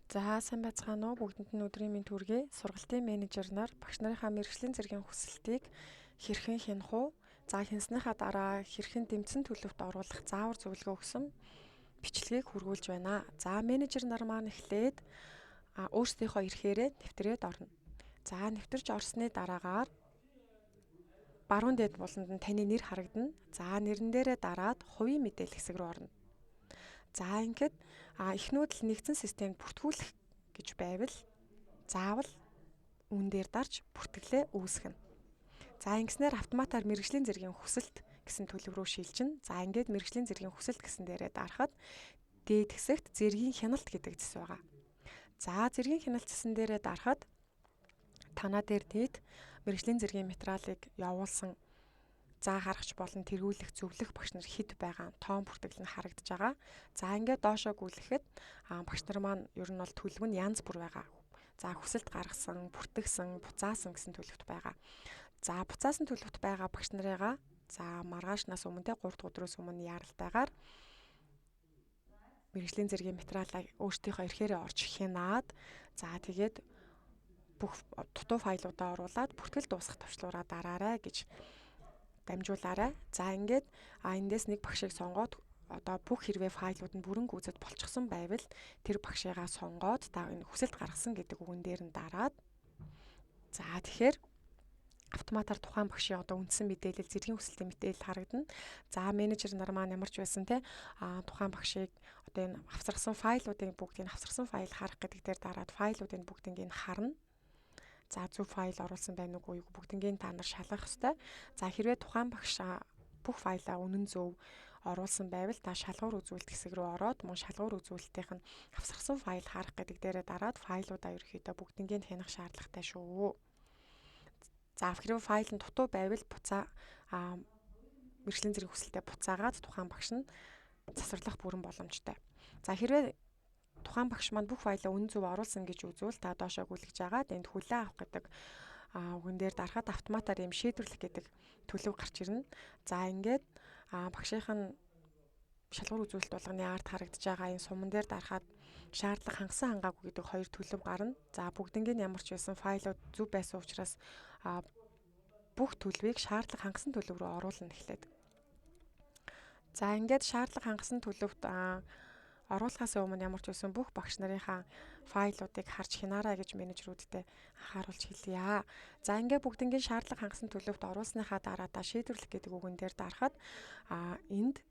За сайн байцгаана уу, бүгдэнд нь өдрийн мэнд хүргэе. Сургалтын менежер нар багш нарынхаа мэргэжлийн зэргийн хүсэлтийг хэрхэн хянах уу? За хянасныхаа дараа хэрхэн дэмжсэн төлөвт оруулах заавар зөвлөгөө өгсөн бичлэгийг хүргүүлж байна. За менежер нар маань эхлээд өөрсдийнхөө эрхээрээ нэвтрээд орно. За нэвтэрч орсны дараагаар баруун дээд буланд нь таны нэр харагдана. За нэрэн дээрээ дараад хувийн мэдээлэл хэсэг рүү орно. За ингээд эхнүүд л нэгдсэн системд бүртгүүлэх гэж байвал заавал үүн дээр дарж бүртгэлээ үүсгэнэ. За ингэснээр автоматар мэргэжлийн зэргийн хүсэлт гэсэн төлөв рүү шилжинэ. За ингээд мэргэжлийн зэргийн хүсэлт гэсэн дээрээ дарахад дээд хэсэгт зэргийн хяналт гэдэг зэс байгаа. За зэргийн хяналт зэсэн дээрээ дарахад танаа дээр нийт мэргэжлийн зэргийн материалыг явуулсан заа харахч болон тэргүүлэх, зөвлөх багш нар хэд байгаа тоон бүртгэл нь харагдаж байгаа. За ингээд доошоо гүйлгэхэд багш нар маань ер нь бол төлөв нь янз бүр байгаа. За хүсэлт гаргасан, бүртгэсэн, буцаасан гэсэн төлөвт байгаа. За буцаасан төлөвт байгаа багш нарыгаа за маргаашнаас өмнө те 3 дахь өдрөөс өмнө яаралтайгаар мэргэжлийн зэргийн материалаа өөрсдийнхөө эрхээрээ орж хянаад, за тэгээд бүх дутуу файлуудаа оруулаад бүртгэл дуусгах товчлуураа дараарай гэж дамжуулаарай. За ингээд эндээс нэг багшийг сонгоод одоо бүх хэрвээ файлууд нь бүрэн гүйцэд болчихсон байвал тэр багшигаа сонгоод та энэ хүсэлт гаргасан гэдэг үгэн дээр нь дараад, за тэгэхээр автоматар тухайн багшийн одоо үндсэн мэдээлэл, зэргийн хүсэлтийн мэдээлэл харагдана. За менежер нар маань ямар ч байсан те тухайн багшийг одоо энэ авсарсан файлуудын бүгдийг авсарсан файл харах гэдэг дээр дараад файлуудын бүгдийг нь харна. За зөв файл оруулсан байна уугүй юу бүгднийг та нар шалгах ёстой. За хэрвээ тухайн багш бүх файлаа үнэн зөв оруулсан байвал та шалгуур үзүүлэлт хэсэг рүү ороод мөн шалгуур үзүүлэлтийнх нь авсарсан файл харах гэдэг дээрээ дараад файлуудаа ерөнхийдөө бүгднийг хянах шаардлагатай шүү. За хэрвээ файл нь дутуу байвал буцаа мэргэжлийн зэрэг хүсэлтэд буцаагаад тухайн багш нь засварлах бүрэн боломжтой. За хэрвээ тухайн багш маань бүх файлаа үнэн зөв оруулсан гэж үзвэл та доошоо гүйлгэж агаад энд хүлээн авах гэдэг үгэн дээр дарахад автоматар ийм шийдвэрлэх гэдэг төлөв гарч ирнэ. За ингээд багшийнх нь шалгуур үзүүлэлт болгоны ард харагдаж байгаа энэ суман дээр дарахад шаардлага хангасан хангаагүй гэдэг хоёр төлөв гарна. За бүгднийг нь ямар ч байсан файлууд зөв байсан учраас бүх төлөвийг шаардлага хангасан төлөв рүү оруулна эхлээд. За ингээд шаардлага хангасан төлөвт оруулахаас өмнө ямар ч байсан бүх багш нарынхаа файлуудыг харж хянаарай гэж менежерүүдтэй анхааруулж хэлье. За ингээд бүгднгийн шаардлага хангасан төлөвт оруулсныхаа дараа та шийдвэрлэх гэдэг үгэн дээр дарахад энд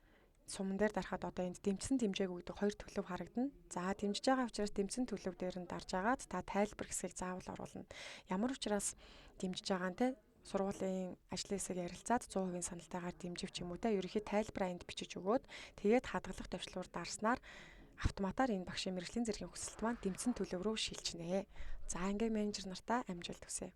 суман дээр дарахад одоо энд дэмжсэн дэмжээгүй гэдэг хоёр төлөв харагдана. За дэмжиж байгаа учраас дэмжсэн төлөв дээр нь дарж агаад та тайлбар хэсгийг заавал оруулна. Ямар учраас дэмжиж байгаа нь те сургуулийн ажлын хэсэг ярилцаад 100% саналтайгаар дэмжив ч юм уу те ерөнхий тайлбараа энд бичиж өгөөд тэгээд хадгалах товчлуур дарснаар автоматар энэ багшийн мэргэжлийн зэргийн хүсэлт маань дэмжсэн төлөв рүү шилжинэ. За ингээд менежер нартаа амжилт хүсье.